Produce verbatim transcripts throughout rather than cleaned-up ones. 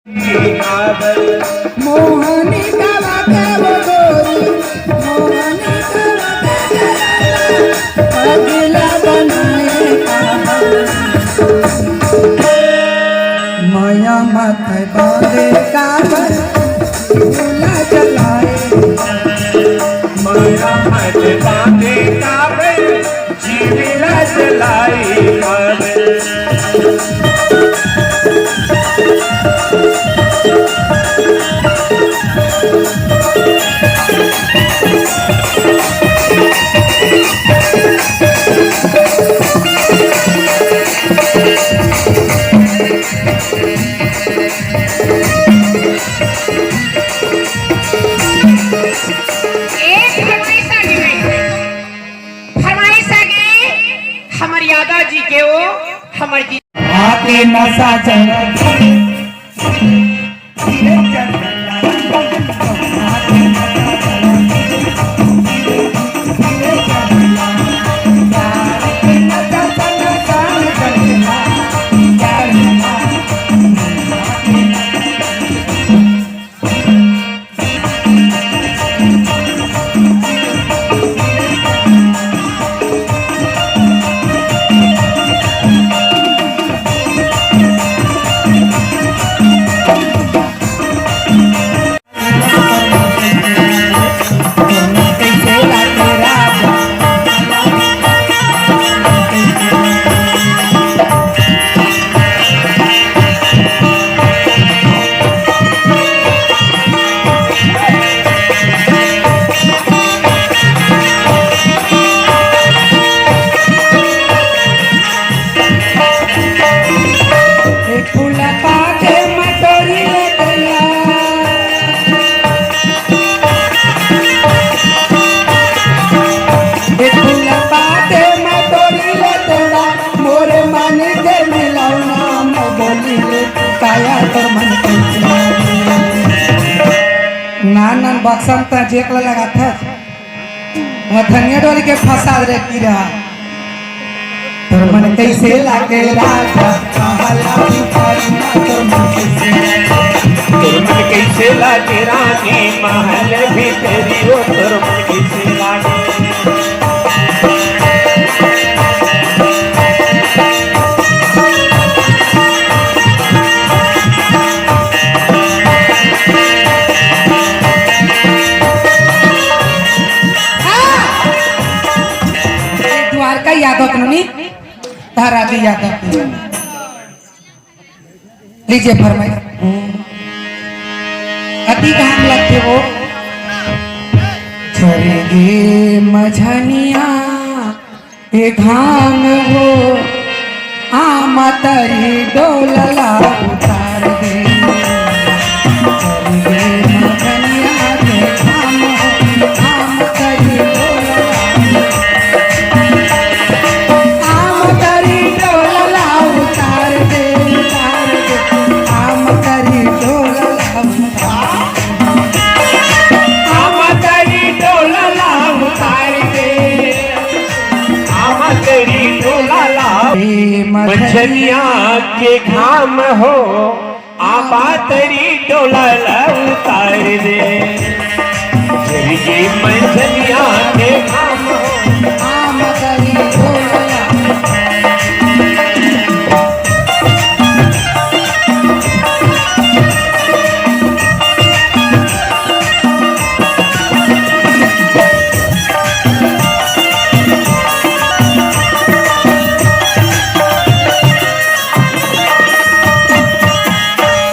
मोहनी काला के वो गोरी, मोहनी काला के वो गोरी, पगला बनाए काबर। माया मत बांधे काबर, भूला जलाए। माया मत बांधे काबर, जीविला जलाई काबर। एक फरमाइश आगे, फरमाइश आगे, हमर यादव जी के वो, हमर जी। आके नशा चढ़ा, धीरे चढ़ा। एक फूल पाके मटोरी ले गया। एक फूल पाके मटोरी ले गया। मोरे मन के मिलौना में बोली ले, काया तोर मन के। नान नान बक्सा म त जेक ल लगाथस। मथनिया डोरी के फसाद रे कीरा। तोर मन कैसे लागे राजा, कहला भिखारी ना तोर मन कैसे लागे। तोर मन कैसे लागे रानी, महल भीतरी ओ तोर मन कैसे लागे। Dwarka Yadav colony, Dharavi Yadav colony. लीजिए फरमाइश। अति घाम लगथे वो। झरगे मझनिया के घाम हो, आमा तरी डोला ला उतार दे। चल गे मगनिया के घाम हो, आमा तरी डोला ला, आमा तरी डोला ला उतार दे, उतार दे। आमा तरी डोला ला उतार दे। आमा तरी डोला ला उतार दे। आमा तरी डोला ला। ए मझनिया के घाम हो, आमा तरी डोला ला उतार दे। जरगे मझनिया के घाम हो, आमा तरी डोला ला।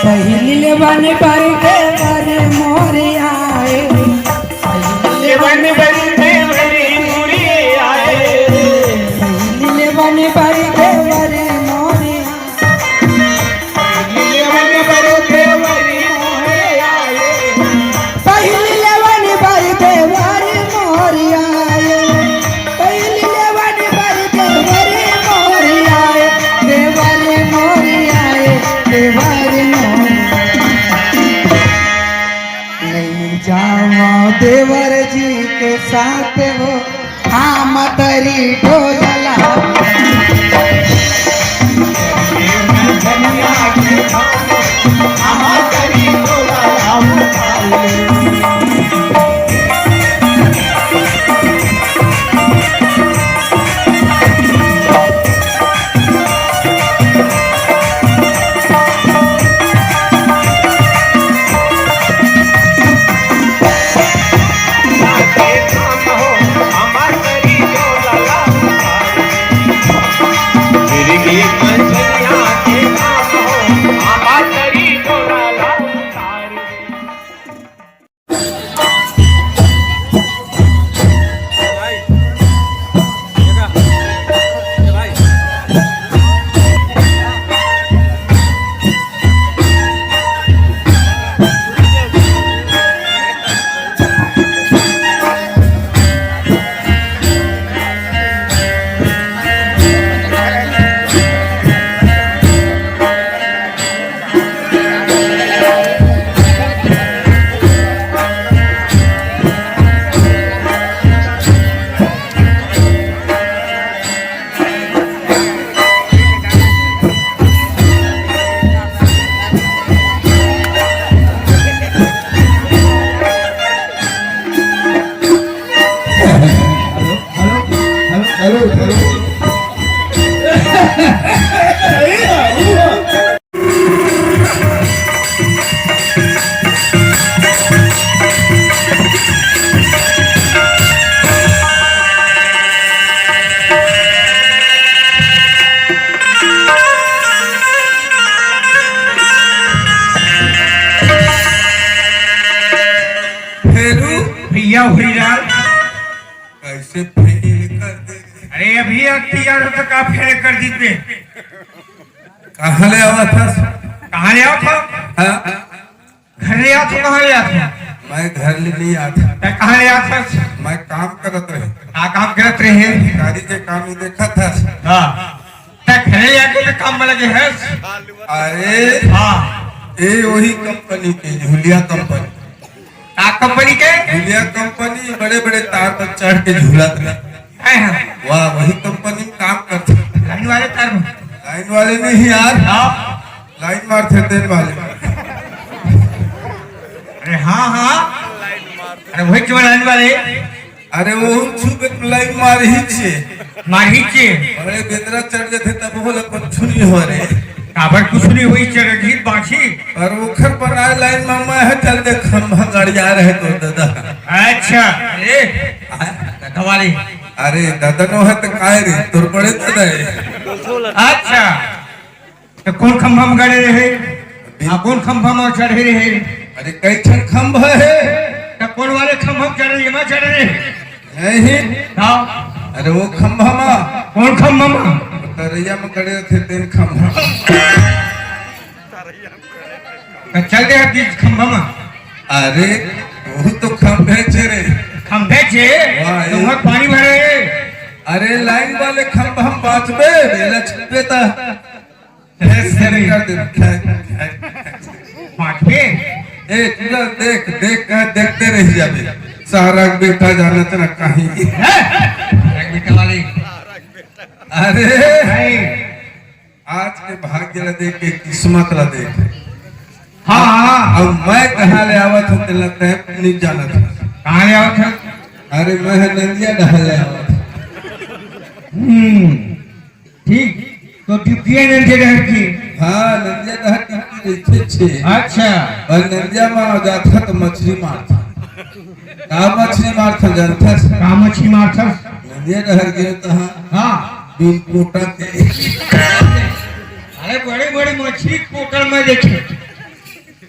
पहिली ले बन बर देवर मोर आए। पहिली ले बन बर देवर मोर आए। पहिली ले बन बर देवर मोर आए। पहिली ले बन बर देवर मोर आए। पहिली ले बन बर देवर मोर आए। पहिली ले बन बर देवर मोर आए। देवर मोर आए, देवर मोर। ले जावा देवर जी के साथ हो। आमा तरी डोला ला। आमा फेरू भैया हुरीलाल। कैसे फेल कर दे? अरे, अभी एक तैयार हो तो का फेल कर दी बे? कहाँ ले आवत हस? कहाँ ले आवत हो? हाँ? घर ले आवत हो, कहाँ ले आवत हो? मैं घर ले नहीं आता। त कहाँ ले आवत हस? मैं काम करत रहे। का काम करत रहे? गाड़ी के काम ही देखत हस। हाँ। त घरे आके त काम में लगे हस? अरे, हाँ। ए, वही कंपनी के, झुलिया कंपनी। का कंपनी के? झुलिया कंपनी, बड़े बड़े तार पर चढ़ के झूलत रहे। हैं, हैं। वाह, वही कंपनी में काम करते। लाइन वाले तार में? लाइन वाले नहीं यार। हाँ। लाइन मारथे तेल वाले। अरे हाँ, हाँ। अरे वही जो लाइन वाले। अरे वो छुपे तो लाइन मार ही छे। मार ही छे। अरे बेदरा चढ़ जाथे तब वो लोग कुछ नहीं हो रहे। काबर कुछ नहीं हुई, चरगीत बाँची। और ओखर बनाए लाइन में मैं है, चल दे खंभा गड़िया रहे तो दादा। अच्छा, ए, आ, दादा वाली। अरे दादा नो है तो काय रे, तोर बड़े दादा है। अच्छा, तो कौन खंभा में गड़े रहे? आ, कौन खंभा में चढ़े रहे? अरे कई ठन खंभा है। तो कौन वाले खंभा में चढ़े रहे, एमा चढ़े रहे? नहीं। हाँ। अरे वो खंभा मा। कौन खंभा मा? तरैया में खड़े थे, तेन खंभा। तो चल दे बीच खंभा मा। अरे वो तो खंभे छे रे। खंभे छे? वाह, तो ये वहाँ पानी भरे। अरे लाइन वाले खंभा हम बाँचबे, बेला छुपे ता। फेर, फेर कर दे, फेर, फेर। पाँच पे? ए, तू ना देख, देख, कह, देखते रह जाबे। सारा बेटा जानत ना कहीं। हैं? एक बेटा वाली। अरे, नहीं। आज के भाग्य ला देख के किस्मत ला देख। हाँ, हाँ। अब मैं कहाँ ले आवत हूँ, तेला तय नहीं जानत हूँ। कहाँ ले आवत है? अरे, मैं है नंदिया डहर ले आवत हूँ। हम्म। ठीक, तो ड्यूटी है नंदिया डहर की। हाँ, नंदिया डहर की ड्यूटी रहिथे छे। अच्छा। और नंदिया मा जाथस तो मछली मारथस। का मछली मारथस जानथस? का मछली मारथस? नंदिया डहर गे तहाँ। हाँ। बिन पोटा के। अरे बड़े बड़े मछली पोटा मैं देखे।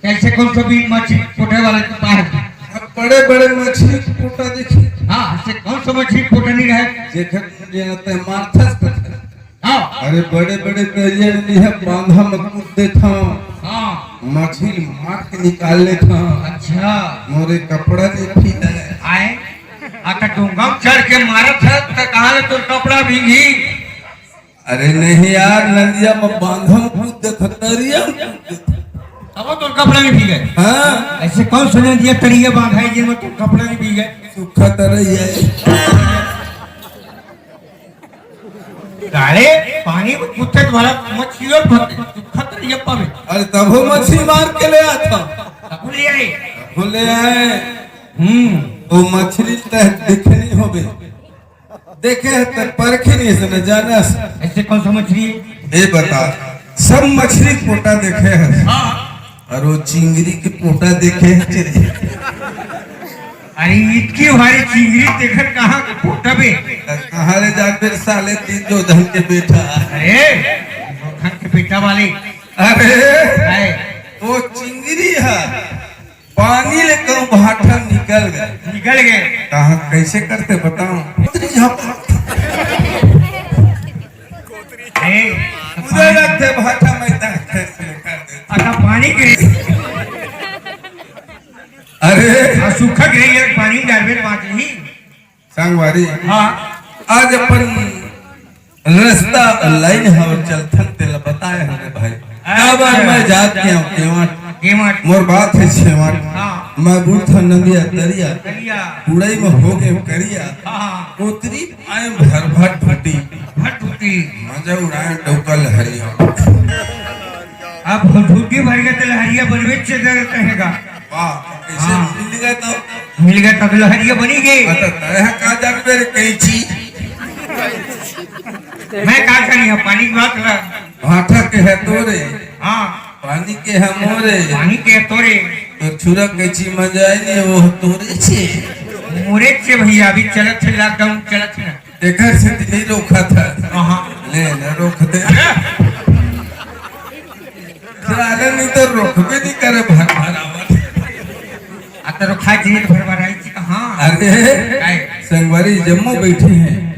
कैसे कौन सा भी मछली पोटे वाले के पास? अब बड़े बड़े मछली के पोटा देखी। हाँ, ऐसे कौन सा मछली पोटा नहीं रहे? जेकर मुंह लेना ते मारथस कथे। हाँ। अरे बड़े बड़े नरियर नहीं है, बांधा में कूद देथंव। हाँ। मछली मार के निकाल लेथंव। अच्छा। मोरे कपड़ा नहीं भीगे। आए? आ त डोंगा में चढ़ के मारत है, त कहाँ ले तोर कपड़ा भींगी? अरे नहीं यार, नंदिया में बांधा में कूद देथंव, तरिया में कूद देथंव। तब वो तोर कपड़ा नहीं भीगे? हाँ। ऐसे कौन सा नंदिया तरिया बांधा है जिनमें तोर कपड़ा नहीं भीगे? सूखा तरैया है। अरे पानी में कूदे तो वाला मछलियों फंसे, सूखा तरैया पावे। अरे तब वो मछली मार के ले आथंव। तब ले आए। वो ले आए। हम्म। वो मछली तह दिखनी होबे। देखे है त परखे नहीं से न जानस। ऐसे कौन सा मछली? ए बता, सब मछली के पोटा देखे है। हाँ। और वो चिंगरी के पोटा देखे है तेरे। अरे इतनी भारी चिंगरी देखत कहाँ के पोटा बे? कहाँ ले जाबे साले तीन जो धन के बेटा। अरे, धन के बेटा वाले। अरे, है। वो चिंगरी है, पानी ले कहूँ भाठा निकल गए। निकल गए। कहाँ कैसे करते बताओ? उतरी झप। ए, उधर रखते भाठा में तक कैसे कर देते। अच्छा, पानी के। अरे। आ, सूखा के लिए पानी डालबे बात नहीं। संगवारी, हाँ। आज अपन रास्ता लाइन हव चलथन तेला बताए हवे भाई। अच्छा। काबर मैं जात के हूँ केवट। केवट। मोर बात है छेवट। हाँ। मैं बूढ़ था नंदिया दरिया। दरिया। कुड़ई में हो गए करिया। हाँ। कोतरी आए भर भर ढूंढी। भर ढूंढी। मजा उड़ाए डौका लहरिया। अब ढूंढी भर गए तो लहरिया बनवे चेदर कहेगा। वाह, कैसे हाँ। मिल गए तो? मिल गए तब लहरिया बनी गई। हाँ, तो तय का जानबे रे कैंची? मैं का करी है, पानी की बात ला। भाठा के है तोरे। हाँ। पानी के है मोरे। पानी के तोरे। तो छुरा कैंची मजा आई नहीं, वो तोरे छे। मोरे छे भैया, अभी चलत है लॉकडाउन चलत है ना। एकर से नहीं रोका था। हाँ। ले ना रोक दे। अरे! साले नहीं तो रोकबे नहीं करे भर भर आवत। आ तो रोका जी भर भर आई जी, हाँ। अरे, काय? संगवारी जम्मो बैठे हैं।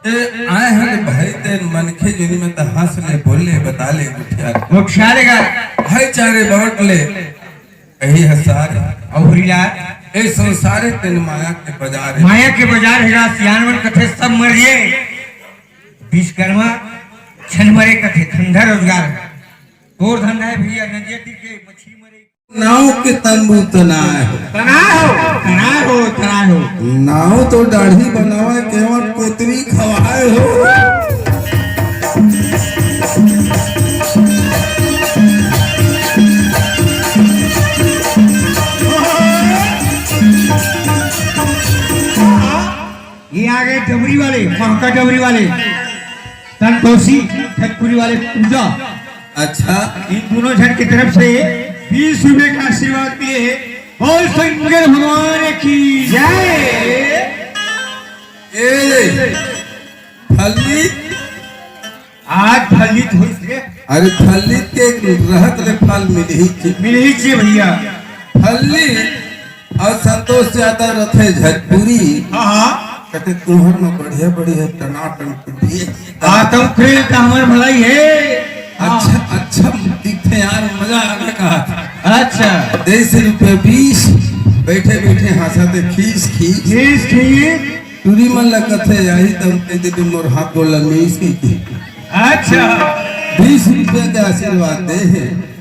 ए, आए हैं भाई तेन मनखे जोनी में तो हंस ले, बोल ले, बता ले, गुठिया। गुठिया लेगा। भाईचारे बांट ले, यही है सार। अउरी ला? ए संसारे तेन माया के बाजार है। माया के बाजार है, सियान मन कथे सब मर गए। विश्वकर्मा छन मरे कथे, धंधा रोजगार। तोर धंधा है भैया, नदिया तीर के मछली मरे। नाव के तंबू तनाए हो। तनाए हो, तनाए हो, तनाए हो। नाव तो दाढ़ी बनावे, केवट कोतरी खवाए हो। ये आ गए डबरी वाले, महका डबरी वाले, संतोषी छतपुरी वाले पूजा। अच्छा। इन दोनों जन की तरफ से बीस रुपए का आशीर्वाद दिए हैं। बोल शंकर भगवान की जय। ए, फल्ली। आज फल्ली तो हुई थे। अरे फल्ली के रहत ले फल मिलही चे। मिलही चे भैया। फल्ली और संतोष यादव रथे झटपुरी। हाँ, हाँ। कहते तुम्हर में बढ़िया बढ़िया टनाटन कुटिए। आ, तुम खेल का हमार भलाई है। अच्छा, हाँ। अच्छा दिखते यार, मजा आ गया कहा था। अच्छा। तेईस रुपये बीस, बैठे बैठे हंसा थे खीस खीस। खीस खीस। टूरी मन ला कथे, यही तो हम कह देते, मोर हाथ गोड़ ला मीस की की। अच्छा। बीस रुपये के आशीर्वाद दे है।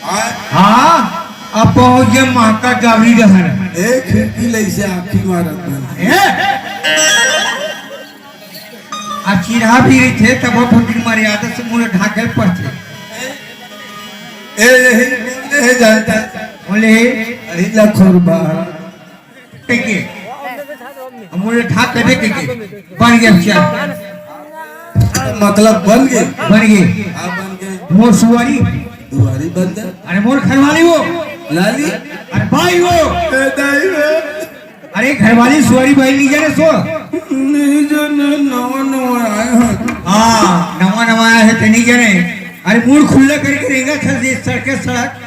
आ, हाँ, अब पहुंच गए महका डबरी डहर। ए खिड़की ले से आँखी मारत है। ए? आ चिढ़ा भी रही थे, तब वो फकीर मर्यादा से मुंह ढाकल पड़ते। ए, यही, यही जानता। बोले, यही लखोर बा। टेके। हम बोले, "ठाक कर दे टेके।" बन गया चार। मतलब बन गए? बन गए। हाँ, बन गए। मोर सुआरी। दुआरी बन गए। अरे मोर घरवाली वो। लाली। अरे भाई वो। ए, दाई वो। अरे घरवाली सुआरी भाई नहीं जाने सो। नहीं जाने, नवा नवा आया है। हाँ, नवा नवा आया है तो नहीं जाने। अरे मुंह खुला करके रहेगा, सर, ये सड़क, सड़क।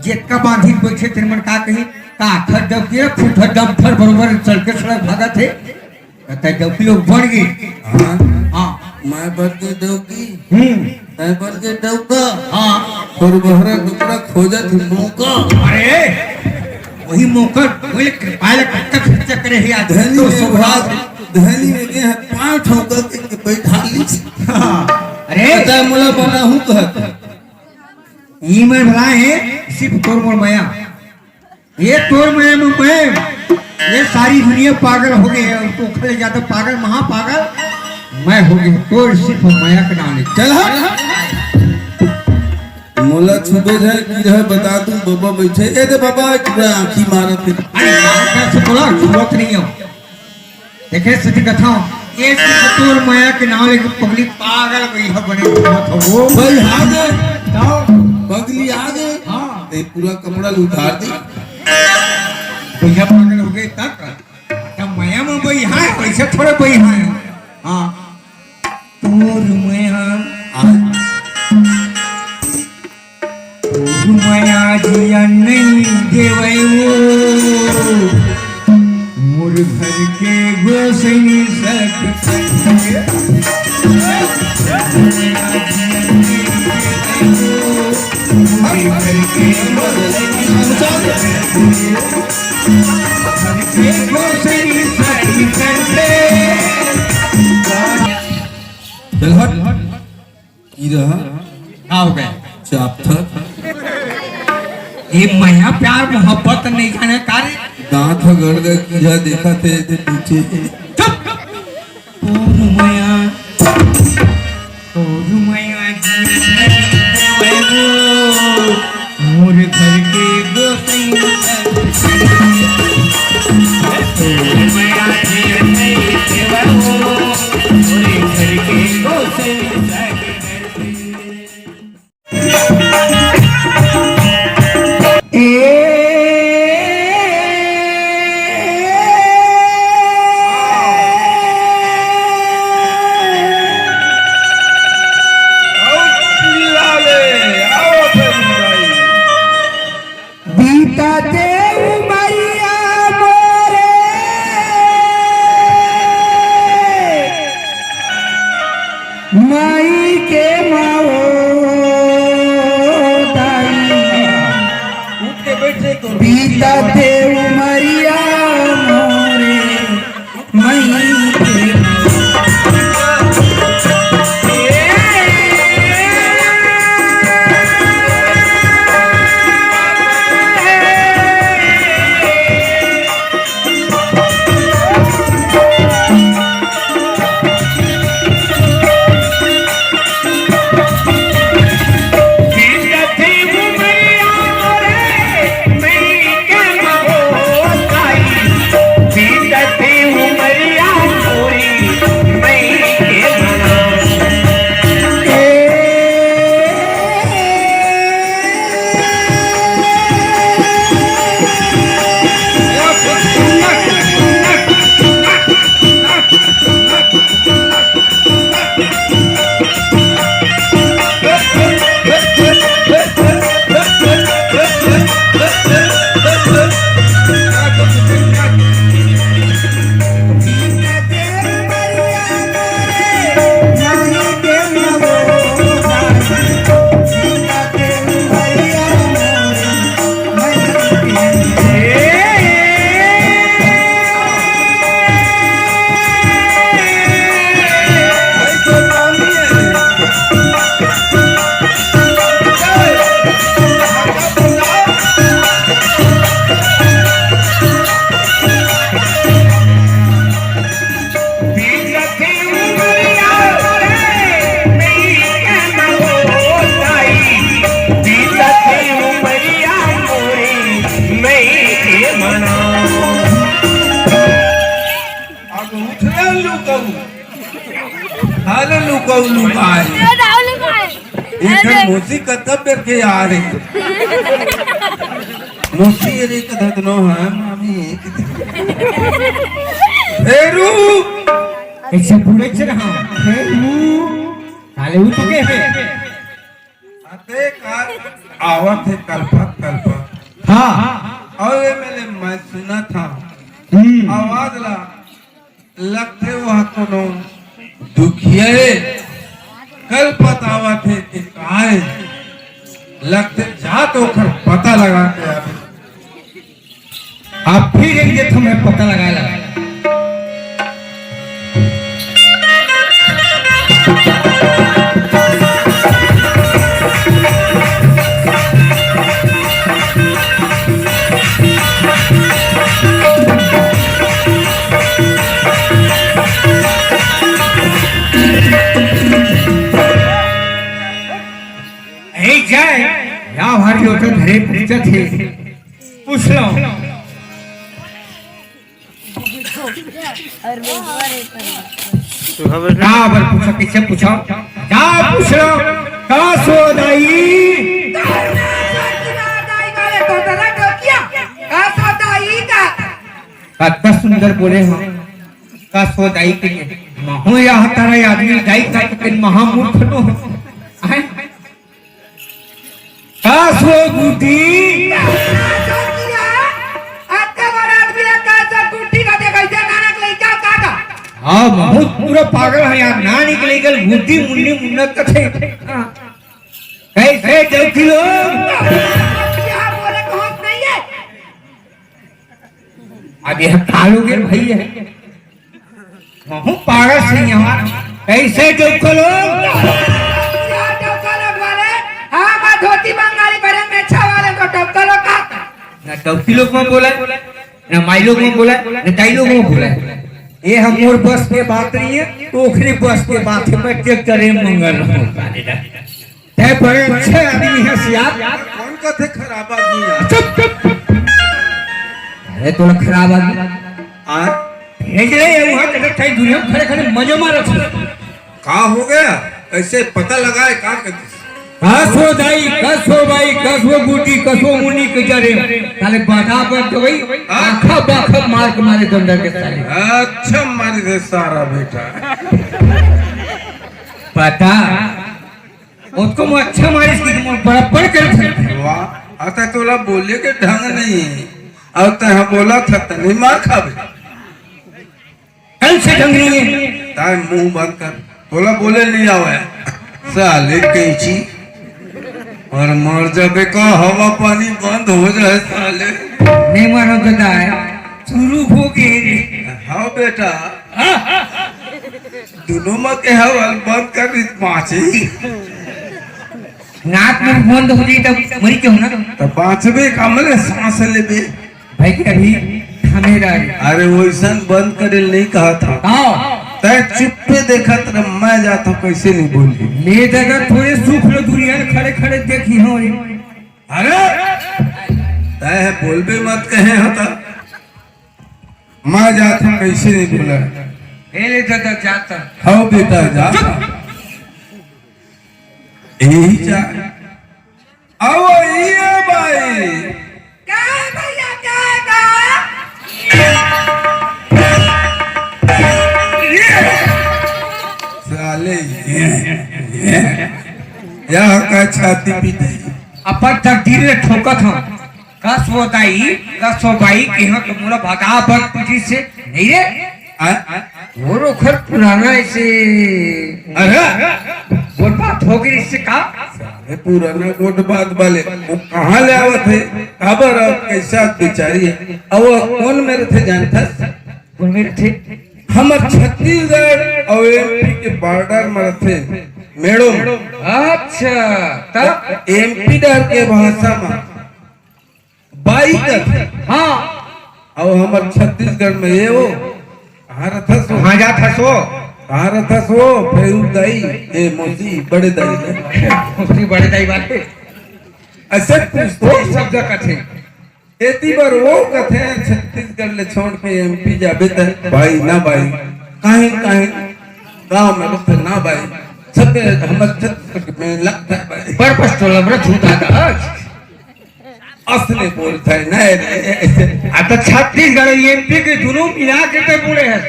जेतका बांधी के बैठे तेन मन का कही, का थर डबकी रे, फूट डमफर बरोबर चल के सड़क भागत हे। कहता है, डबकी लोग बन गए। हाँ। हाँ। मैं बन के डबकी। हम्म। मैं बन के डबका। हाँ। और बहरा डुकरा खोजत ही मौका। अरे, वही मौका, वही कृपाल कत्ता खर्चा करे है आज। धनी तो में सोभराज। भाग, धनी में के हाथ पाँव ठोका के, के बैठा ली। हाँ। अरे। कहता है, मुला बना हूँ कहत। ई मैं भला है, सिर्फ तोर मोर मया। ये तोर मया में मैं, ये सारी दुनिया पागल हो गई है, तो खले ज्यादा पागल, महापागल मैं हो गई। तोर सिर्फ मया के नाम ले। चल हट। मोला छुबे जाए की रहे, बता दूं, बाबा बैठे। ए दे बाबा, एक पूरा आँखी मारत है। अरे, कैसे बोला, छुअत नहीं हो। देखे सती कथा, ये सिर्फ तोर मया के नाम लेके पगली पागल गई है, बने घूमत हो वो। भाई, आ गए। जाओ। पगली आ गए। हाँ। ते पूरा कपड़ा उतार दी। भैया पागल हो गए तक। तब मया में भाई हाँ, वैसे थोड़े भाई हाँ। हाँ। मोर मया, मोर मया जिया नइ देवय वो, मोर घर के गोसैनी सत। चल हट। की रहा? का हो गया? चाप था। ये मया प्यार मोहब्बत नहीं जाने का रे? दांत ह गड़ गए, कीड़ा देखा थे, थे पीछे। चुप! ओ रुमया, ओ रुमया जी, मोर घर के गोसैया। ओ रुमया जी, मोर घर के गोसैया। बीतते उमरिया मोरे, माई के माओ दाई। उठ के बैठ जाए तो। बीतते उमरिया मोरे, माई के अब उठले लुकाऊ। हाले लुकाऊ लुकाए। ए, राहुल भाई। एकर अरे। मौसी कतब बेर के आ रही। मौसी रे कदा दनो है, मामी। फेरू। ऐसे पूरे चढ़ा। फेरू। काले उठ के है। अते का आवत हे कलपत कलपत। हाँ। अउ ए मेले मैं सुनत हंव। हम्म। आवाज ला लगथे वह कोनो दुखिया हे। कलपत आवत हे कि काय? लगथे जा तो ओखर पता लगा के आबे। आप फिर एक दे तो मैं पता लगा ला। ए जाए, या भारी होता धरे पूछत हे। पूछ लो। का बर पूछा, कैसे पूछा? का पूछ लो? का सो दाई? का सो दाई का? कतका सुंदर बोले हो। का सो दाई कहिए। महू या तरह आदमी दाई का के महामूर्ख नो है। का सो गुटी? अत्ते बड़ा आदमी ला का सो गुटी का दे, कैसे नानक लइका का का? हाँ, बहुत पूरा पागल है यार। नानी के लइका गुटी मुन्नी मुन्नत कथे। हाँ। कैसे चौकी लोग? यहाँ बोले तो होश नहीं है। अब यह कालू के भाई है। महू पागल सिंह हमार। कैसे टोकलो? क्या टोकलो बोले? हाँ, मैं धोती बंगाली बरे में अच्छा वाले को टोकलो का? ना टोकी लोग में बोला, ना माई लोग में बोला, ना दाई लोग में बोला। ये हम मोर बस के बात नहीं है, तो ओखरे बस के बात है। मैं ट्रैक्टर में मंगल रहा हूँ। तय बड़े अच्छे आदमी है सियार। कौन कथे खराब आदमी है? चुप, चुप, चुप। अरे तोला खराब आदमी। आ? भेज रहे हैं वहाँ, जगह कहीं दुनिया में खड़े खड़े मजे मारत हो। का हो गया? कैसे पता लगा है? का कहते? कस हो दाई, कस हो बाई, कस हो गुटी, कस हो मुनी के जरे। साले बता पर तो भाई, हाँ? आखा बाखा मार के मारे दंडा के साले। अच्छा मार दे सारा बेटा। पता। उसको मैं अच्छा मारिस कि तुम बराबर कर सकते। वाह, आता तोला बोले के ढंग नहीं है। और तय बोला था त नहीं मार खाबे। कल से ढंग नहीं है। ताय मुंह बंद कर, तोला बोले नहीं आवे। साले कैची। और मर जाबे का, हवा पानी बंद हो जाए साले। नहीं मारो गदाय, शुरू हो गए रे। हाँ बेटा। दोनों में के हवा बंद कर दी, पाँच ही। नाक में बंद हो जाई तब मरी क्यों ना? तो पाँचवे कमरे सांस लेबे। भाई के अभी थमे रह। अरे वैसन बंद करे नहीं कहा था। हाँ। तय चुप्पे देखत रह, मैं जाता हूँ, कैसे नहीं बोली। ले जगह थोड़े सुख लो, दुनिया में खड़े खड़े देखी हो। अरे तय बोलबे मत कहे हो तो। मैं जाता हूँ, कैसे नहीं बोला। ए ले दादा जाता। हाँ बेटा जा। चुप। यही जा। आओ ये भाई। क्या है भैया, क्या है, क्या है? साले ये, ये, यहाँ का छाती पीटे। अपन तकदीर ले ठोकत हूँ। कस वो दाई, कस वो बाई, कि हाँ तो मोला बता बंद पीटी से नहीं रे। आ, आ, वो रोखर पुराना ऐसे अरे! बोल बात हो गई इससे का? साले पुराना गोठ बात वाले, वो कहाँ ले आवत है? काबर और कैसा बेचारी है? अब वो कौन मेरे थे जानता? कौन मेरे थे? हमर छत्तीसगढ़ और एमपी के बॉर्डर में रहते, मैडम। अच्छा, तब? एमपी डर के भाषा में बाई कथे। हाँ। अउ हमर छत्तीसगढ़ में ये वो, कहाँ रथस वो? कहाँ जात हस वो? कहाँ रथस वो? फेरू दाई, ए मौसी, बड़े दाई ने। मौसी बड़े दाई वाले। ऐसे पूछते वो हैं। शब्द कथे। एती बर वो कथे, छत्तीसगढ़ ले छोड़ के एमपी जाबे त भाई ना भाई, काहे, काहे गाँव में रहते ना भाई, छत्तीस-, हमर छत्तीसगढ़ में लगता है भाई। पर पस्तोल हमरा छूता था। असने बोलता है, नहीं रे, ऐसे। आ तो छत्तीसगढ़ एमपी के दोनों मिला के तो बोले हैं।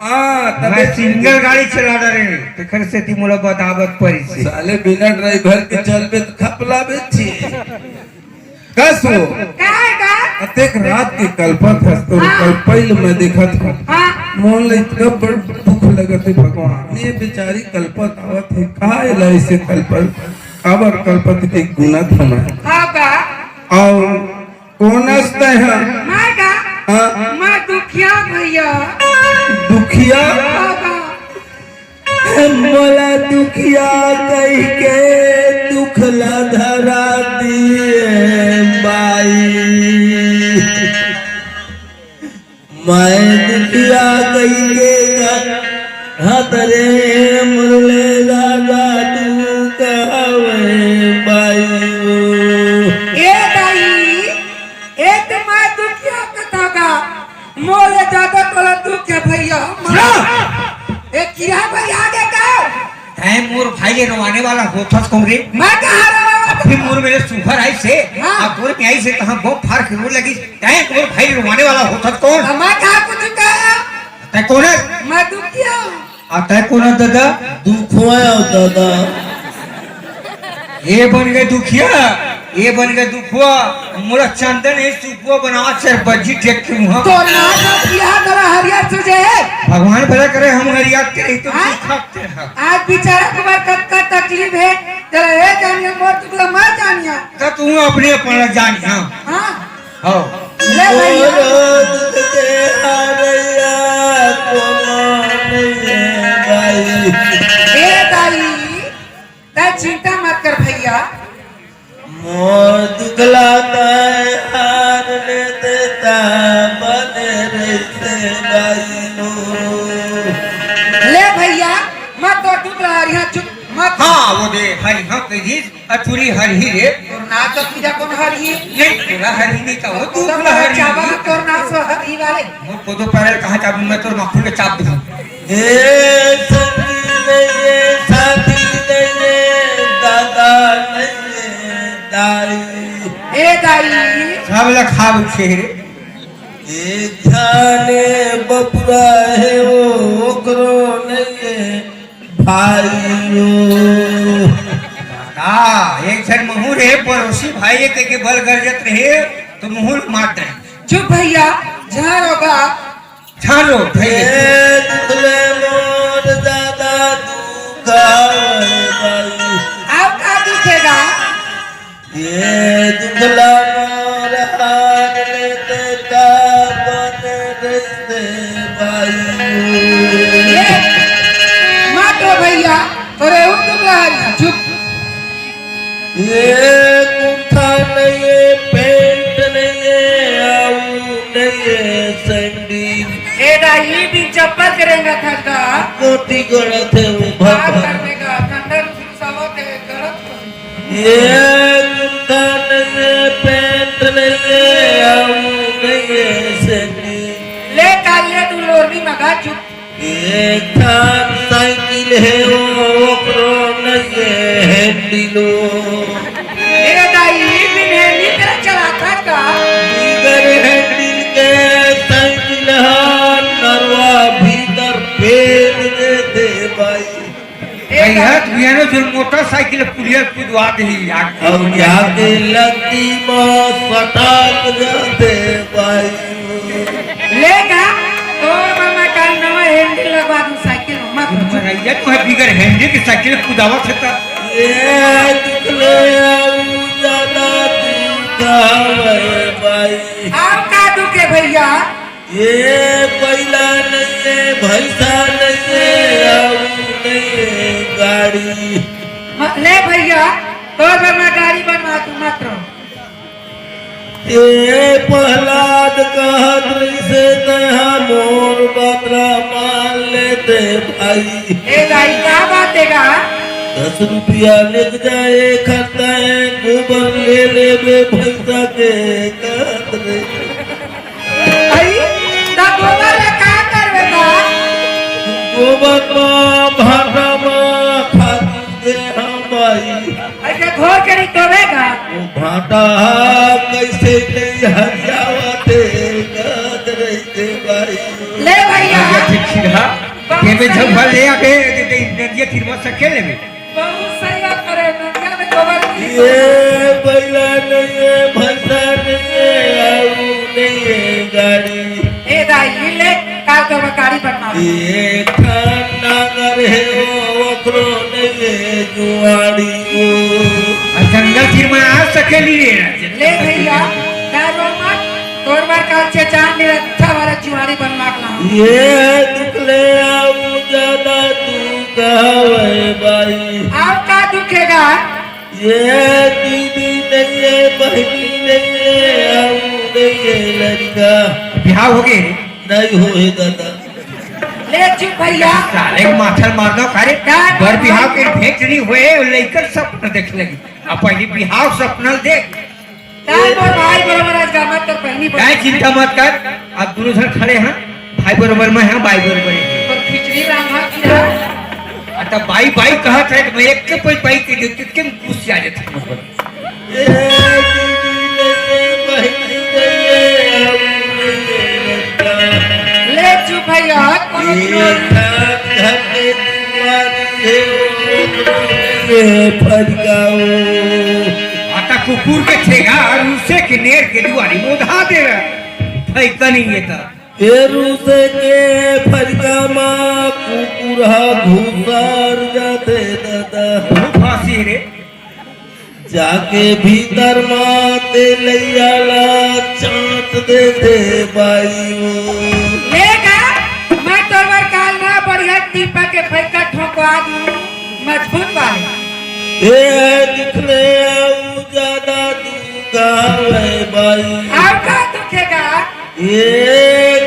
हाँ, तबे मैं सिंगल गाड़ी चला रहे हैं, तेखर सेती मोला बतावत परिस हे। साले बिना ड्राइवर के चलबे त खपला बेची। कस वो? का है का? अतेक रात के कलपत हस तो हाँ। कल पहले मैं देखत हूँ। हाँ। मोन ले इतना बड़ दुख लगत हे भगवान। ये बेचारी कलपत आवत हे, का एला ऐसे कलपत? काबर कलपत के गुना थमा। हाँ का? और कोन अस तैं ह? मैं का? हाँ। मैं दुखिया भैया। दुखिया? हाँ का? मोला दुखिया कहि के दुख ला धरा दिए बाई। मैं दुखिया कहि के कहत रे मुरले दादा तू कहवे बाई ओ। ए दाई, ए त मैं दुखिया कथा का, मोले ज्यादा तोला दुख हे भैया। ए किया भाई आगे का? तैं मोर भाई ले रोवाने वाला होथस कौन रे? मैं कहाँ रोवा? अभी मोर मेरे सुखर आई से, हाँ। अब मोर में आई से कहाँ बो फार के रोने लगी। तैं मोर भाई ले रोवाने वाला होथस कौन? मैं कहाँ कुछ कहा? तैं कौन है? मैं दुखिया हूँ। आता है कोन ददा? दुखवा है ददा। ये बन गए दुखिया, ये बन गए दुखुआ। मोला चंदन हे सुखुआ बनावा चार बज्जी टेक के मुहा। तोर नाक में किहा दरा हरियर सुजे हे। भगवान भला करे हम हरियर के रही तो हाँ? दुख खाते हैं। आज बेचारा तुम्हार कतका तकलीफ हे। चला ए जानिया मोर दुख ला मैं जानिया। तो तू अपने अपना जानिया। हाँ। हो। ले भैया। मोर दुख के हारैया कोनो नइये दाई। ए दाई, तै चिंता मत कर भैया। मोर दुख ला तै हार लेते ता बने रहिते दाई मोर। ले भैया, मत तो दुख ला हरिहा चुप मत। हाँ, वो दे हरिहा कहिस। अतुरी हरही रे। तोर नाक तो तुझा कोन हरही? नहीं, तोला हरही नहीं कहो, तू तोला तोला हरही। चाबा तोर नाक से हरही वाले। वो कोदो पैरल कहाँ चाबू, मैं तोर माखुन में चाब दूँ। ए संगी नहीं है, साथी नहीं है, दादा नहीं है, दाई। ए दाई। सब ला खाब छेरे। एक जाने बपुरा है वो, ओकरो नहीं है। भाइयो। हाँ, एक झन महूँ रे, पड़ोसी भाई के, के बल गरजत रहे, तो महूँ मार दे। चुप भैया, झारो बा। झारो भैया। ए दुखले मोर दादा दुख आवे भाई। अब का दुखेगा? ये दुखला मोर हार लेते का बन रहिते भाई। ये मत रो भैया, तोरे उ दुखला हरिया, चुप। ये कुर्ता नहीं है, पैंट नहीं है, आऊ नहीं है, सैंडल। ए दाई, बिन चप्पल के रेंगत हस का? कोटी गड़त है वो बात भगवान। करने का, ठंडा रुसवा के गड़त ये कुर्ता नहीं है, पैंट नहीं है, आऊ नहीं है, सैंडल। ले काल ले तू लोरनी मगा चुप। एक ठान साइकिल है, वो ओकरो नहीं है, हैंडलो। ए दाई, बिन हैंडल के चलाता का? बिगर हैंडल के साइकिल हा, नरवा भीतर पेल देते भाई। ए कहिया दाई। तू बियानो जो मोटरसाइकिल पुलिया कुदवा देही आके। अब जाके लत्ती में सटाक जाते भाई। ले का? तोर मामा काल नवा हैंडल लगवा दूँ साइकिल में, मत पूछो। मरैया तू है बिगर हैंडल के साइकिल कुदावत है त। ये दुखले आऊ ज्यादा दुख आवे भाई। आऊ का दुखे भैया? ये बैला नहीं है, भैंसा नहीं है, आऊ नहीं है गाड़ी। म-, ले भैया, तोर बर मैं गाड़ी बनवा दूँ, मत रो। ए प्रहलाद कहत रहिसे तैं हा मोर बतरा मान लेते भाई। ए दाई, का बात हे गा? दस रुपया लेके जाए खरता है, गोबर ले लेबे भैंसा के कहत रहिसे। अई, त गोबर ले का करबे गा? गोबर मा भाटा मा खातू दे हम भाई। अइसे घोर के नहीं तोड़ेगा। वो भाटा हा कइसे नहीं हरियावत हे, कहत रहिसे भाई। ले भैया। ये ठीक, ठीक हा। बहुत तेमे सही। झंझट ले आके, दे, दे, नदिया तीर मा सके लेबे। बहुत सही बात करे, नदिया में गोबर नहीं ये बैला नहीं है, भैंसा नहीं है, आऊ नहीं है गाड़ी। ए दाई, ले, काल के गाड़ी बनवा। एक ठन नांगर हे वो, ओकरो नइये जुआड़ी वो। आ जंगल तीर मा आ सकेली रे। ले भैया, डरो मत, तोर बर काल चेचान ले अच्छा वाला जुआड़ी बनवा के लाऊं। ये दुख ले आऊ ज्यादा दुख हवे बाई। आऊ का दुख हे गा? ये दीदी नइये, बहिनी नइये, आऊ नइये लड़का। बिहाव होगे? नहीं होए दादा। ले चुप भैया। साले के माथा मारना का रे? का बर बिहाव के भेंट नहीं होए, लइका सपना देखे लगी। अब पहली बिहाव सपना देख। का मोर भाई बरोबर आज गामा तोर बहिनी बरोबर। काय चिंता मत कर, अब दूनों झन खड़े हैं, भाई बरोबर मैं हाँ, बाई बरोबर हे। तो खिचड़ी रांधा की रहा। आ, त बाई, बाई कहत हे, त मैं एक के पल बाई के देते, के गुस्सा आ जाता है। ए दीदी नइये, बहिनी नइये, आऊ नइये लड़का। ले चुप भैया, कोनो ये दिनों ठाक ठाक फरिकाओ। आता कुकुर के छेगा, रूसे के नेर के दुआरी मोधा दे रहा। फैका नहीं ये था। ए रूसे के फरिका मा कुकुर हा घुसर जाथे दादा। बहुत फांसी रे। जाके भीतर मा तेलैया ला चाट देथे बाई वो। लेगा, मैं तोर बर काल ना बढ़िया टीपा के फैका ठोकवा दूं, मजबूत वाले। ए दिखले अउ ज्यादा दुख हवय बाई। अउ का दुखेगा? ए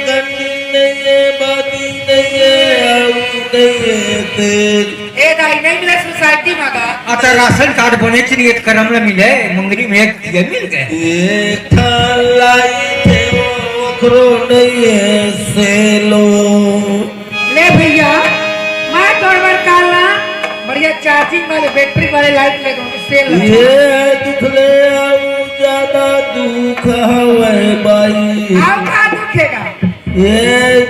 कन्नी नइये, बाती नइये, अउ नइये तेल। ए दाई, नहीं मिले सोसाइटी में का? आता राशन कार्ड बने च नहीं, करम ल मिले, मुंगरी में एक ये मिल गए। एक ठन लाइट हे, ओकरो नइये सेलो। ले भैया, मैं तोर बर काल ना बढ़िया चार्जिंग वाले बैटरी वाले लाइट ले दूं, सेल लगा। ये दुख ले अउ ज्यादा दुख हवय बाई। अउ का दुखेगा? ये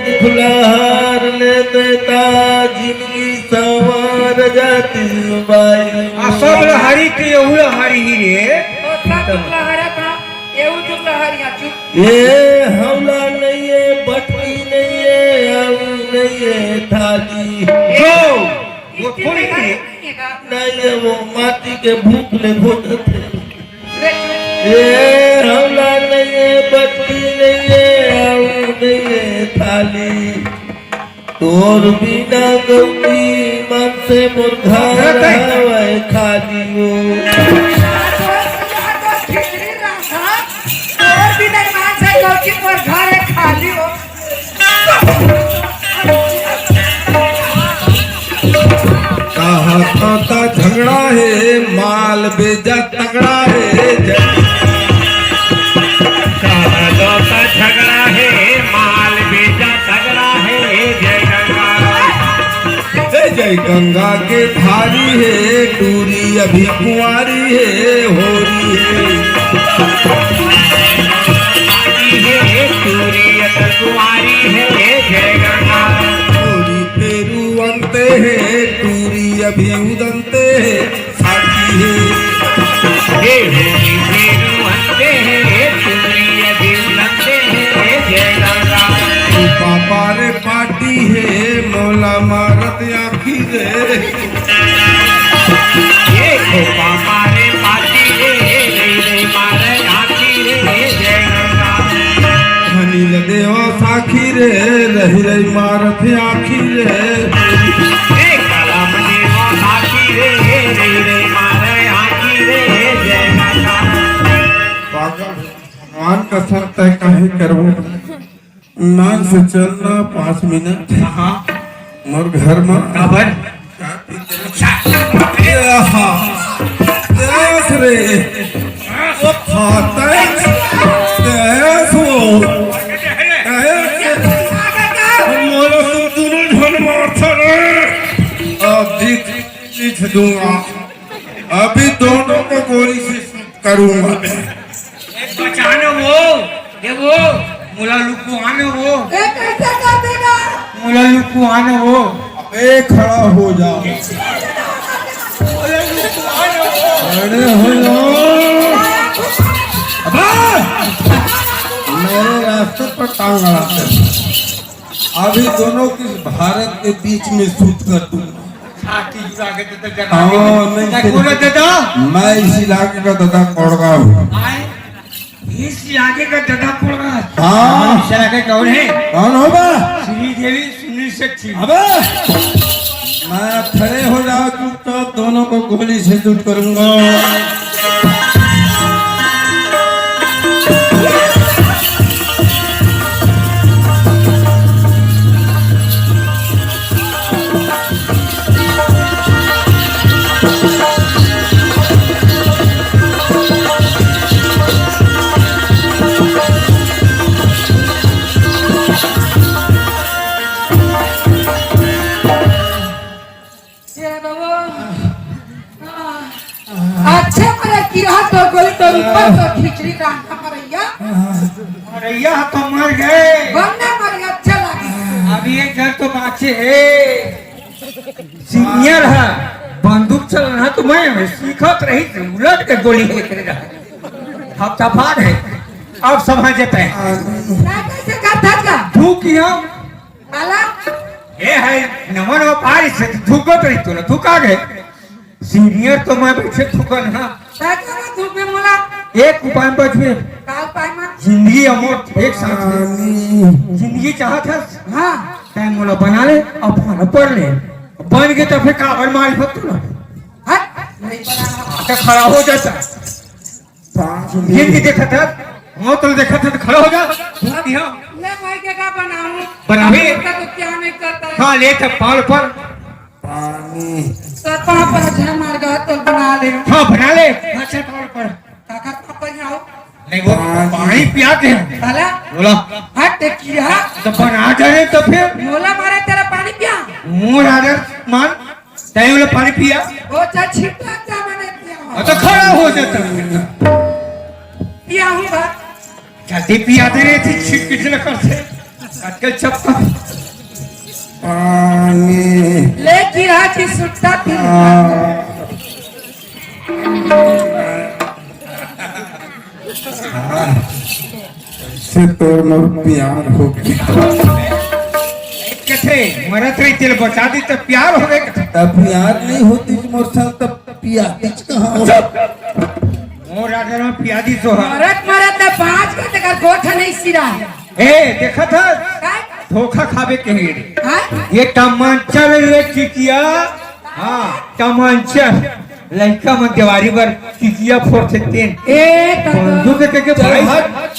दुख ला हर ले देता जिंदगी संवर जाती बाई। आ सब लहरी ते यहू लहरी ही रे। तो सब दुख ला हरा था, यहू दुख ला हरिया चुप। ए हौला नइये, बटकी नइये, अउ नइये थाली। जो, वो थोड़ी सी। नइये, वो माटी के भूख ले भोजथे। ए हौला नइये, बटकी नइये, अउ नइये थाली। तोर बिना गौरी मन से मोर घर हवय खाली वो। तोर बिना मन से गौरी मोर घर है खाली वो। कहा था झगड़ा है, माल बेजा तगड़ा है। कहा था झगड़ा है, माल बेजा तगड़ा है। जय गंगा। हे जय गंगा के धारी है, टूरी अभी कुंवारी है, होरी है। है, टूरी अभी कुंवारी है, जय गंगा। टूरी फेरू अंते है, टूरी अभी उदंते है, साथी है। हे होरी फेरू अंते है, टूरी अभी उदंते है, जय गंगा। पापा रे पाटी है, मोला मारत आँखी रे। ये खोपा मारे पाती रे, रे, रे, मारे आँखी रे, जय गंगा। धनी ल देवा साखी रे, रही रही मारत आँखी रे। ए कलम देवा साखी रे, रही रही मारे आँखी रे, जय गंगा। पागल भगवान का संत है, काहे करबो? नान से चलना पाँच मिनट। हाँ। मोर घर में। काबर? ए, हाँ। देख रे। ओ, हाँ, देख। देख वो। देख। मोला तुम दोनों झन मारता रे। अब दिख, दिख दूंगा। अभी दोनों को गोली से करूंगा। ए, बचान वो, ए वो, मोला लुकुआन वो। ए, कैसे कर देगा? मोला लुकुआन वो। अबे खड़ा हो जा। मोला लुकुआन वो। खड़े हो जाओ। अबे! मेरे रास्ते पर टांग अड़ाते हैं। अभी दोनों की भारत के बीच में शूट कर दूंगा। छाती जुड़ा के तो, तो हाँ, जगह नहीं, ना तेरे बोला दादा। मैं इस इलाके का दादा कोड़गा हूँ। आए, इस इलाके का दादा कोड़गा। हाँ। इस इलाके कौन है? कौन होगा? श्रीदेवी सुनील शेट्टी। अबे, मैं खड़े हो जाओ चुपचाप, दोनों को गोली से शूट करूंगा। ए बाबा। अच्छे मरे किरा तो कोई तो ऊपर तो खिचड़ी रांधा मरैया। मरैया तो मर गए। बनने मर गए, अच्छा लगे। अभी एक घर तो बाँचे है। सीनियर है। बंदूक चलाना तो मैं सीखत रहिस, उलट के गोली हे करे रहा। अब तफान है, अब समझ जाते हैं। ना कैसे करता का? तू किया? काला? ये है, नमन व्यापारी से धुकत रही तू ना, तू का गए? सीनियर तो मैं बैठे थुकन, हाँ। का करा धूप में मोला? एक उपाय बचबे। का उपाय मा? जिंदगी अमर एक साथ में। जिंदगी चाहत हस? हाँ। तैं मोला बना ले, अपन पढ़ ले। बन के तो फिर काबर मारी हो तू ना। हट, नहीं बनाना। तो खड़ा हो जाता। जिंदगी देखत हस, मौत ल देखत हस, तो खड़ा हो जा। भूख दिया। ले भाई के का बनाऊं? बनावे। इसका तो क्या नहीं करता है। हाँ, ले तो पाल पर। पानी। सर, पाँव पर अच्छा मार गया तो बना ले। हाँ, बना ले। अच्छा, पाल पर। काका, पापा यहाँ आओ। नहीं, वो पानी। पानी पिया के हैं। साला। बोला। हट, देखिए, हाँ। तो बना दे रहे तो फिर। मोला मारे तेरा पानी पिया। मोर आदर मान, तय बोले पानी पिया। वो जा छिपा जा मैंने पिया। हाँ, तो खड़ा हो जाता। पिया हूँ बा। जल्दी पिया दे रहे थे, छिट किसी ने कर से। आजकल चप्पल। पानी। ले गिरा जी सुट्टा पी। आ। से तोर मोर प्यार हो गया। कथे मरत रही तेल बचा दी तो प्यार हो गए। तब प्यार नहीं होती मोर संग तब पियातीच कहाँ हो? मोर आदर में पियादी तो है। मरत मरत ना पाँच घंटे का गोठ नहीं सिरा। ए, देखा था? काय? धोखा खाबे के लिए। हाँ? ये टमाटर रे टिकिया। हाँ, टमाटर। लड़का मन देवारी बर टिकिया फोड़ सकते हैं। ए, तब बंदूक के, के चल भाई। हट।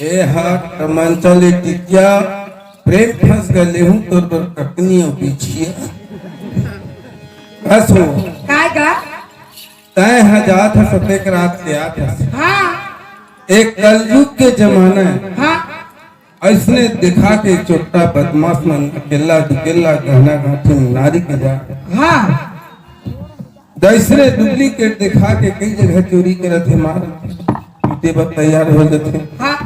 ए हट, टमाटर ले टिकिया। प्रेम फंस गए हूँ तोर बर ककनी और बिछिया। बस हो। काय गा? तय ह जात ह सतेक रात के आत ह। हाँ। एक कलयुग के जमाना है। हाँ। ऐसने दिखा के चोट्टा बदमाश मन अकेला दुकेला गहना गांठी में नारी के जा। हाँ। जैसने डुप्लीकेट दिखा के कई जगह चोरी करत हे मार। पीटे बर तैयार हो जाथे। हाँ।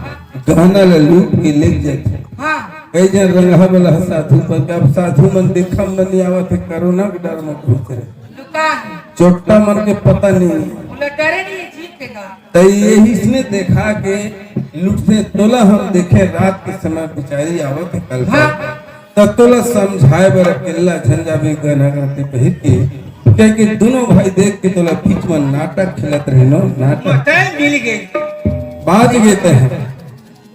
गहना ल लूट के ले जाथे। हाँ। कई जन रंगहा वाला साधु पर, अब साधु मन देखा मन नहीं आवत हे, कोरोना के डर में घुस रहे। लुका है। चोट्टा मन के पता नहीं। बोला डरे नहीं है जीत के का। त यही इसने देखा के लुटथे तोला हम देखे रात के समय बिचारी आवत हे कल हाँ। पर। त तोला समझाए बर अकेला झन जाबे गहना गांठी पहिर के, कह के दोनों भाई देख के तोला बीच में नाटक खेलत रहे नो, नाटक। बताए मिल गए। बाज गए तय ह।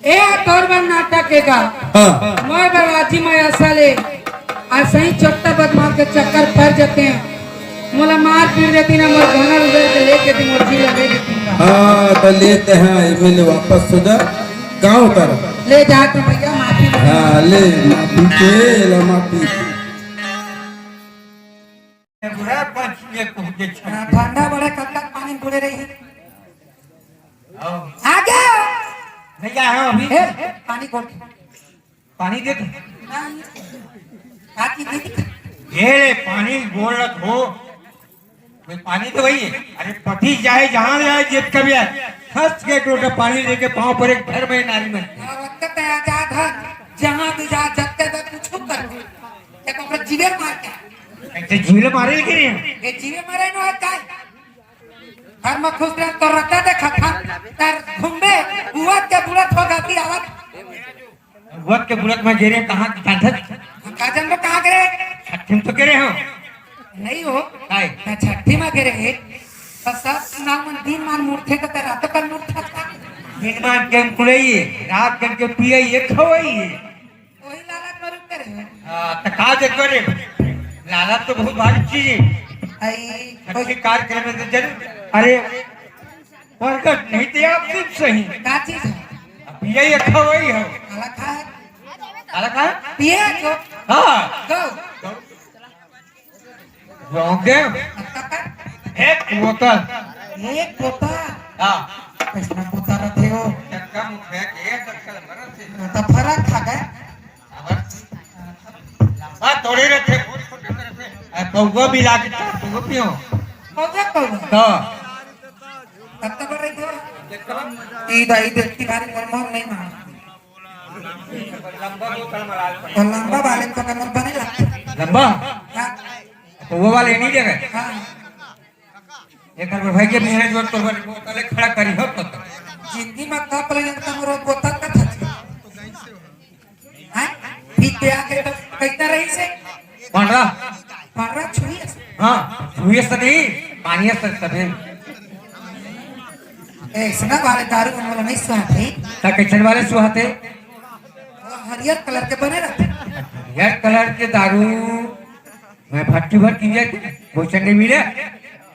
ए तोर बर नाटक के का? हाँ। मैं बर्बादी में ऐसा ले, ऐसा ही चोट्टा बदमाश के चक्कर पड़ जाते हैं। मोला मार पीट देती ना, मोर गहना उधर के लेके दी, मोर जी लगे देती ना। हाँ, तो लेते हैं, मिल वापस हो जा, गाँव उतर। ले जा तो भैया माफी मांग। हाँ, ले माफी के, ले माफी। बुढ़ा पंच ये कह के छा- हाँ, ठंडा बड़े कब तक पानी में बुड़े रही है? आओ। आ गया। भैया, हाँ, अभी। ए, पानी घोट। पानी दे दे। नहीं। काकी दीदी। ये ले, पानी बोल रहा हो। कोई पानी तो वही है। अरे, पति जाए, जहाँ जाए, जित कभी आए। हंस के एक लोटा पानी लेके पाँव पर एक भर में नारी में। हाँ, वक्त पे आजाद है। जहाँ भी जा, जब तक कुछ कर। क्या तो अपना जीवे मार के। ऐसे जीवे मारे के नहीं। ये जीवे मारे ना होता है। घर में खुश रह तो रहता देखा था। तर घूमबे, बुआ के बुढ़त हो जाती आवत। बुआ के बुढ़त में गिरे कहाँ की जानत? हम का जानबो कहाँ गिरे? छठी में तो गिरे हो। नहीं हो। काय? मैं छठी में गिरे। तो सब नाम दिन मान मुड़थे तो तेरा तो कल मुड़था था। दिन मान के हम कुलई, रात गन के पियई, ये खवई। वही लालच में रुकते रहे। हाँ, तो का जे करे? लालच तो बहुत भारी चीज है। आई, अच्छे कार्यक्रम में तो जरूर। अरे, प्रगट नहीं थे आप सिर्फ सही। का चीज है? अब यही अच्छा वही है। काला खा है? काला खा है? पिए जो। हाँ। दो। रामदेव, एक बोतल। एक बोतल? हाँ। कैसना बोतल रखे हो? चक्का मुखिया के एक बोतल भरत है। तो फरक खा गए। अब लंबा थोड़े रखे, बहुत छोटे रखे। आ, कौवा भी लाके चार कौवा पियो। कौवा, कौवा। तो। तब तो बड़े थे। ई दाई देखती बारी मोर मोर नहीं मार। लंबा बोतल में लाल पानी। और लंबा वाले को कमर बने लगते। लंबा? हाँ। वो वाले नहीं देखे। हाँ। एक बार भाई के मेहनत जोर तोर बर बोतल खड़ा करी हो तो। जिंदगी में कप ले जनता मोर बोतल का था। हैं? ठीक पे आके तो कैसा रही से? पंडरा। पंडरा छुई है। हाँ, छुई है सदी, पानी है सदी। ऐसना वाले दारू हमला नहीं सुहाते। ता कैसन वाले सुहाते? वो हरियर कलर के बने रहते। हरियर कलर के दारू मैं भट्टी भर की जाए, भोजन नहीं मिले।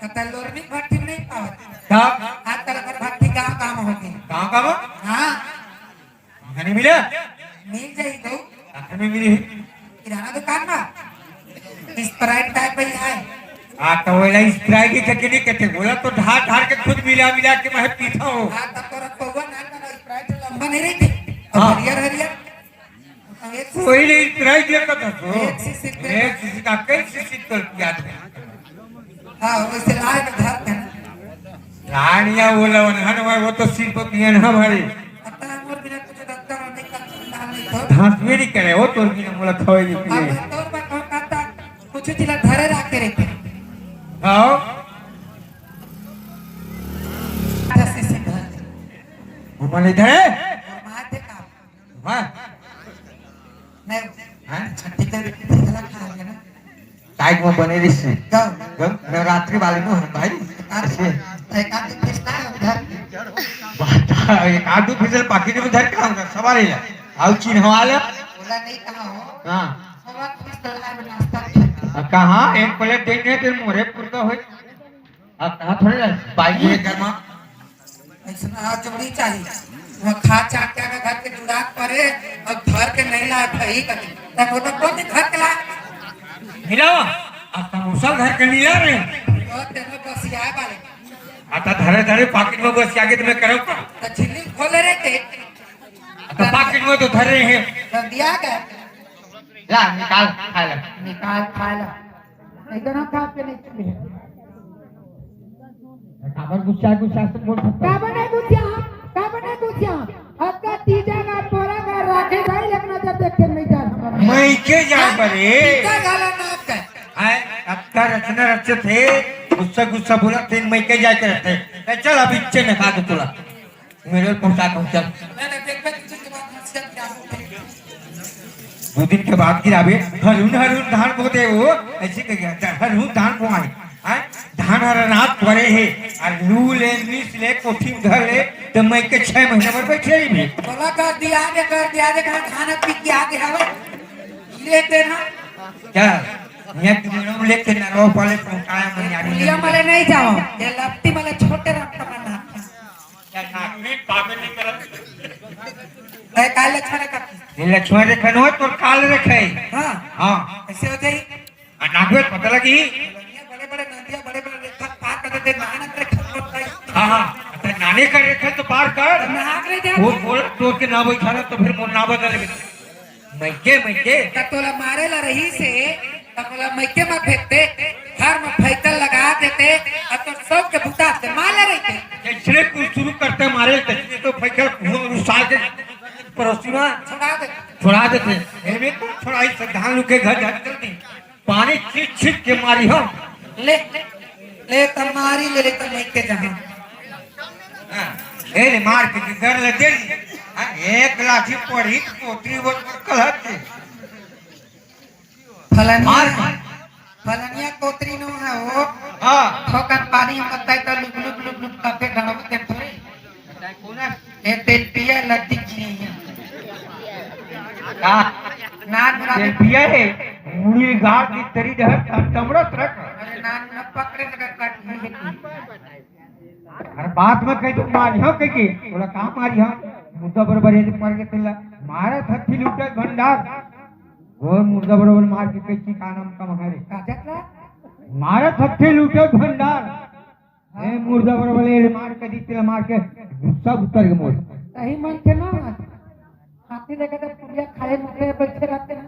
कतल लोर भी भट्टी में नहीं पावत। तब? आजकल अगर भट्टी गाँव गाँव होगी। गाँव गाँव? हाँ। नहीं मिले? मिल जाई तो। आखिर में मिली। किराना दुकान में। Sprite type में है। आ, तो वो Sprite ही करके नहीं कहते। बोला तो ढार ढार के खुद मिला मिला के मैं पीता हूँ। हाँ, तब तो रखो हुआ ना, ना, Sprite लंबा नहीं रहती। और हाँ। हरियर, हरियर। अब एक कोई नहीं, Sprite ये तो दसो। एक शीशी दे। एक शीशी का कई शीशी तो पिया दे। हाँ, वैसे लाए तो घर पे। रानिया बोला, उन्हन में वो तो सिर्फ पियन है भाई। पता है, मोर बिना कुछ डॉक्टर और नहीं कर, नाम नहीं तो। धांस भी नहीं करे, वो तोर बिना मोला खवाई अब पिए। मैं तोर पर कौन करता, कुछ जिला धरे रख के रहते। आओ। दस शीशी धर। वो मन इधर है? और मार दे काम। वाह। नहीं, हाँ? छठी तो पिछला खा गया ना। टाइट में बने रही से। कब? कब? नवरात्रि वाले में है भाई। अरे, एक आध दिन पिछला है उधर। बात, एक आध दिन पिछले पाकिट में धर के आऊंगा, सवाल ही है। आओ चिन्हवा ले। बोला नहीं कहा हो। हाँ। सवा पिछला है नाश्ता। अब कहाँ? एक प्लेट देंगे, फिर मोरे पुरता होई। अब कहाँ थोड़े ना, बाइक में घर में। ऐसा हाथ जोड़ी चाहिए। वो खा चाट के अगर घर के जुड़ात परे और घर के नहीं लाए भाई कभी। तब वो तो कौन घर के लाए? मिलाओ। अब समोसा घर के नहीं ला रहे। और तेरे बस आए वाले। आता धरे धरे पाकिट में बस आगे तुम्हें करो का? तो झिल्ली खोले रहते। तो पाकिट में तो धर रहे हैं। तो दिया गया। ला, निकाल, खा ले। निकाल, खा ले। इतना खा के नहीं चले। काबर गुस्सा, गुस्सा से बोल सकता है? काबर नहीं गुस्सा? काबर नहीं गुस्सा? अक्का तीजा का तोरा का राखे भाई, लेकिन जब देख के नहीं जा हमारा। मैं के जा परे? तीजा गाला नाक है। हाय, अक्का रचना रचत है, गुस्सा, गुस्सा बोला, तेन मैं के जा के रहते। ए, चल, अब इच्छे ने खा के तोला। मेरे पहुंचा, पहुंचा। दो दिन के बाद गिराबे, हरुन हरुन धान बोते वो, ऐसे कह गया, हरुन धान बोआए। हाँ? धान हर रात परे है, और लू ले, मिस ले, कोठी में धर ले, तो मैं के छह महीने भर बैठे ही भी। बोला कर दिया दे, कर दिया दे, कहाँ खाना पी के आगे हवे? ले देना। क्या? मैं तुम्हें लेके नरवा पाले पहुंचाया मैं यार। पुलिया मले नहीं जाओ, ये लपटी मले छोटे रखता मैं ना। ए, काल लक्ष्मण का। ये लक्ष्मण रेखा नो, तोर काल रेखा है। हाँ। हाँ। ऐसे हो जाई। आ, नागवे पता लगी। बड़े बड़े नदिया, बड़े बड़े रेखा पार कर देते, नाना रेखा पड़ता है। हाँ, हाँ। तो नाने का रेखा तो पार कर। नाग रे जा। वो बोल, तोर के ना बैठा ना, तो फिर मोर ना बदल। मइके, मइके। त तोला मारे ला रही से, त मोला मइके म फेंकते, घर म फैकल लगा देते, अउ तोर सब के बुता से मार ले रहिते। जइसने कुछ शुरू करते मारे, तइसने तो फैकल हुआ उस साल के पड़ोसी म छोड़ा दे। छोड़ा देते। एमे तो छोड़ाई से धान लुके घर जाके चल दी। पानी छीट छीट के मारी हो। ले, ले त मारी ले, ले त मइके जहाँ। हाँ, ए रे, मार के घर ले दे। हाँ, एक लाठी पड़ी, कोतरी वो कलहत। फलनिया, मार। फलनिया कोतरी नो है वो। हाँ। ठोकन पानी में बताई तो लुक लुक लुक लुक करके डरबो ते थोड़ी। ए तेल पिया लद्दी की नहीं है। का? नान मुना तेल पिया है, मुड़ी गाड़ की तरी डहर तमड़त रख। अरे नान मुना पकड़े लगा काट नहीं है। अरे बात में कहीं तो मारी हो कहीं की, बोला कहाँ मारी हो? मुद्दा बरोबर ये मर के तेला मारा थी लुटत भंडार। वो मुर्दा बरोबर मार के कहीं का नाम कम है रे। का देख रहा? मारा थी लुटत भंडार। ए, मुर्दा बरोबर ले मार के दी, तेला मार के गुस्सा उतर के मोर। सही मन के ना, हाथी लेके तो पुड़िया खाए मुखरे बैठे रहते हैं।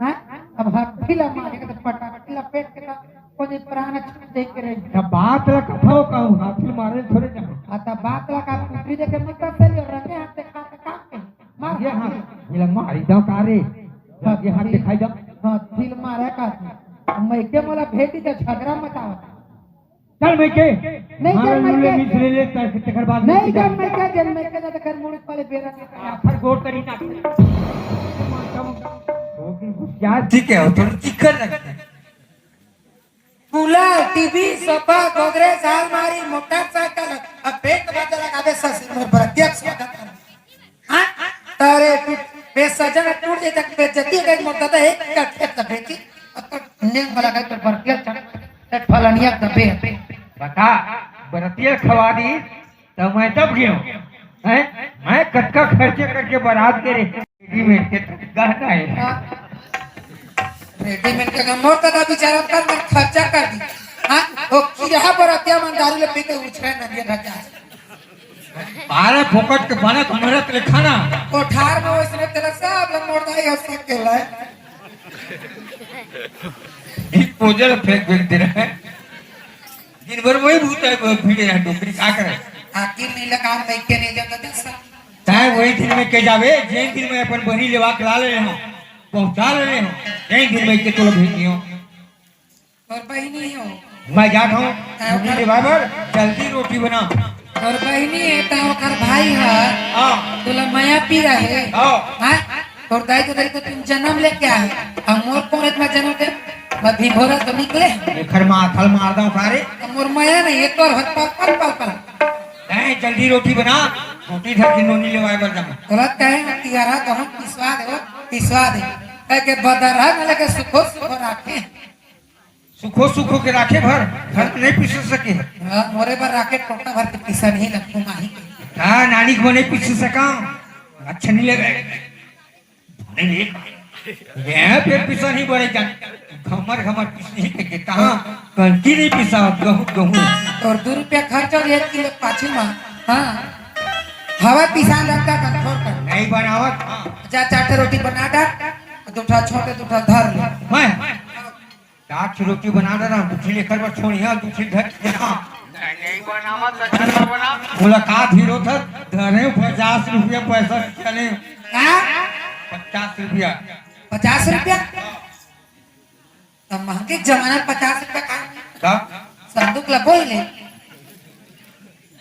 हैं? अब हाथी ला मारे के तो पटाखी ला पेट के तो कोई प्राण छूट दे के रही। अब बात ला कथो कहूँ, हाथी मारे थोड़े जाऊँ। आ, तो बात ला का पुत्री देखे मत कर सही, और रंगे हाथ दिखा के काम के। मार ये हाथ, ये ला मारी दो का रे। ये हाथ दिखाई दो। हाँ, दिल मारे का। मइके मोला भेज दे, झगड़ा मत आवा। चल मइके। नहीं, मारा चल लूले मइके। मिस ले ले, तेकर बाद नहीं, चल मइके, चल मइके, तो तेकर मुड़ वाले बेरा के। आखर गोड़ करी ना। ठीक है, थोड़ा चिकन रख। कूलर, टीवी, सोफा, गोदरेज, अलमारी, मोटरसाइकिल, अब पेट बाजा लगाबे ससुर मोर बरतिया के स्वागत कर। हाँ? तारे तू बेसजन टूट जाए तक बेइज्जती के मोर दादा एक का खेत त बेची, अब तो नेंग वाला का तो बरतिया चढ़, ते फलनिया दबे। बता, बरतिया खवा दी, त मैं तब गयो, हैं? मैं कतका खर्चे करके बारात के रे, रेडीमेड के गहना है। हाँ। रेडीमेड के मोर दादा बेचारा कर, कर खर्चा कर दी। हाँ, वो किरहा बरतिया मन दारू ले पी के उछरे नदिया ढका। अरे फोकट के बने तो मेरे तेरे खाना। कोठार में वैसने तेरा सब लोग मोर दाई हंस के ला। एक पोजल फेंक बेच दे रहे हैं। दिन भर वही भूत है, वो भिड़े हैं डोकरी, का करे? आखिर नीला काम देख के नहीं जाता था सब। तैं वही दिन में के जावे, जेन दिन में अपन बहिनी लेवा के ला ले हो, पहुंचा ले हो, जेन दिन में के तोला भेज दियो। तोर बहिनी हो। मैं जात हूँ, तैं मम्मी ओकर लेवा बर जल्दी रोटी बना। तोर बहिनी है, तैं ओकर भाई है। हाँ। तोला मया पी रहे। हाँ। हाँ? तोर दाई के दाई तो तुम जन्म लेके आए। हम मोर कोरत में जन्म दे, मैं भिभोरा तो निकले। एखर माथल मार दऊं का रे? तो मोर मया नहीं, ये तोर हर पल, पल, पल, पल। नहीं, जल्दी रोटी बना, रोटी धर के नोनी लेवाए बर जाऊं। तोला कहे ना, तियारा तो हम पिसवा दे, पिसवा दे। कह के बदर है, ना लगे सुखो, सुखो राखे। सुखो सुखो के राखे भर, घर में नहीं पिस सके। हाँ, मोरे बर राखे टोटा भर के पिसा नहीं लगतो माही। हाँ, नानी को नहीं पिस सका, अच्छा नहीं लगे। नहीं, नहीं। ये फिर पिसा नहीं बड़े जान, घमर घमर पिस नहीं के, के कहाँ कंटी नहीं पिसा, गहूँ, गहूँ। और दो रुपया खर्च और एक किलो पाछी माँ, हाँ। हवा पिसान रखता कंट्रोल कर। नहीं बनावत, हाँ। जा चार ठे रोटी बना डाल, दो ठा छोटे, दो ठा धर ले। मैं? चार ठे रोटी बना दे ना, दू ठे लेकर बस छोड़िया, दू ठे धर के ना। नहीं, नहीं बनावा तो अच्छा ना बना। मुलाकात हीरो था, धरे पचास रुपया पैसा चले। का? पचास रुपया। पचास रुपया? तब महंगे जमाना में पचास रुपया का? का? संदूक ला बोल ले।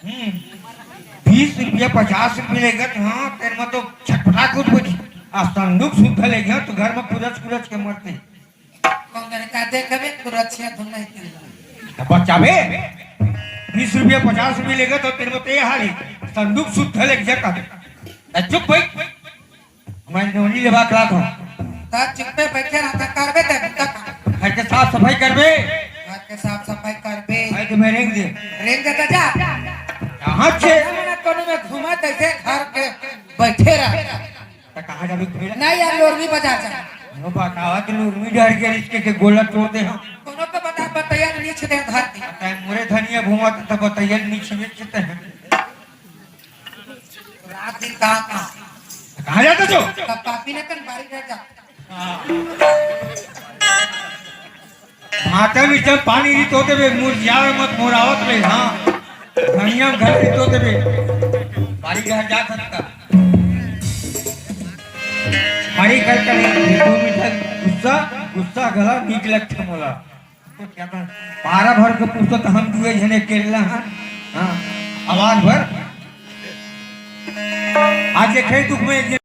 हम्म, बीस रुपया, पचास रुपया लेगा तो हाँ, तेरे में तो छटपटा कुछ बची। आ संदूक सुद्धा ले गया तो घर में कुरच कुरच के मरते। कौन जाने का देख अबे, कुरच है, धुन नहीं खेल रहा। तो बचावे, बीस रुपया, पचास रुपया लेगा तो तेरे में तो ये हाल ही। संदूक सुद्धा ले गया का? ए, चुप भाई। मैं नोनी लेवा के लात हूँ। ता चुप्पे बैठे रहा, ता करबे ते बुता का। घर के साफ सफाई करबे। घर के साफ सफाई करबे। भाई तो मैं रेंग दे। रेंग दे तो जा। कहाँ छे? मना कोनो में घुमा तैसे घर के बैठे रह। तो कहाँ जाबे घूमे? नहीं यार, लोरमी बाजार जा। वो बतावा कि लोरमी डर के रिश्ते के गोला तोड़ दे हम। कोनो को बता, बतैया नीच दे घर के। बताए मोरे धनिया घूमा तो बतैया नीच बेचते हैं। रात दिन कहाँ, कहाँ? कहाँ जाते जो? तब पापी ने कन बारी घर जा। भाटा में जब पानी रितो देबे, मुरझावे मत, मोरावत रहे, हाँ। धनिया में घर रितो देबे, बारी घर जा सकता। बारी घर करे, दो मीटर गुस्सा, गुस्सा गला नीक लगथे मोला। बारह भर के पुस्तक हम दुए झने केलना है। हाँ, आवाज भर। आज देखे दुख में एक